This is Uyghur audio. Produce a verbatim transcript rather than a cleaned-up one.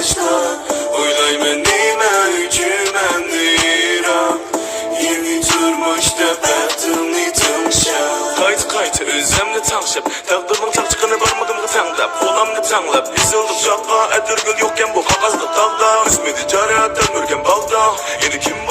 ئويلايمەن نېمە ئۈچۈن مەن يىراق، يېڭى تۇرمۇشتا بەختىمنى تىڭشاپ. قايتا قايتا ئۆزۈمنى تەڭشەپ، تەقدىرنىڭ چاقچىقىنى بارمىقىمغا تەڭلەپ، قولامنى تەڭلەپ، ئېسىلدىم شاخقا، ئەتىرگۈل يوقكەن بۇ قەغەزلىك تاغدا. ئۆسمىدى جارا تەلمۈرگەن باغدا، يەنە كىم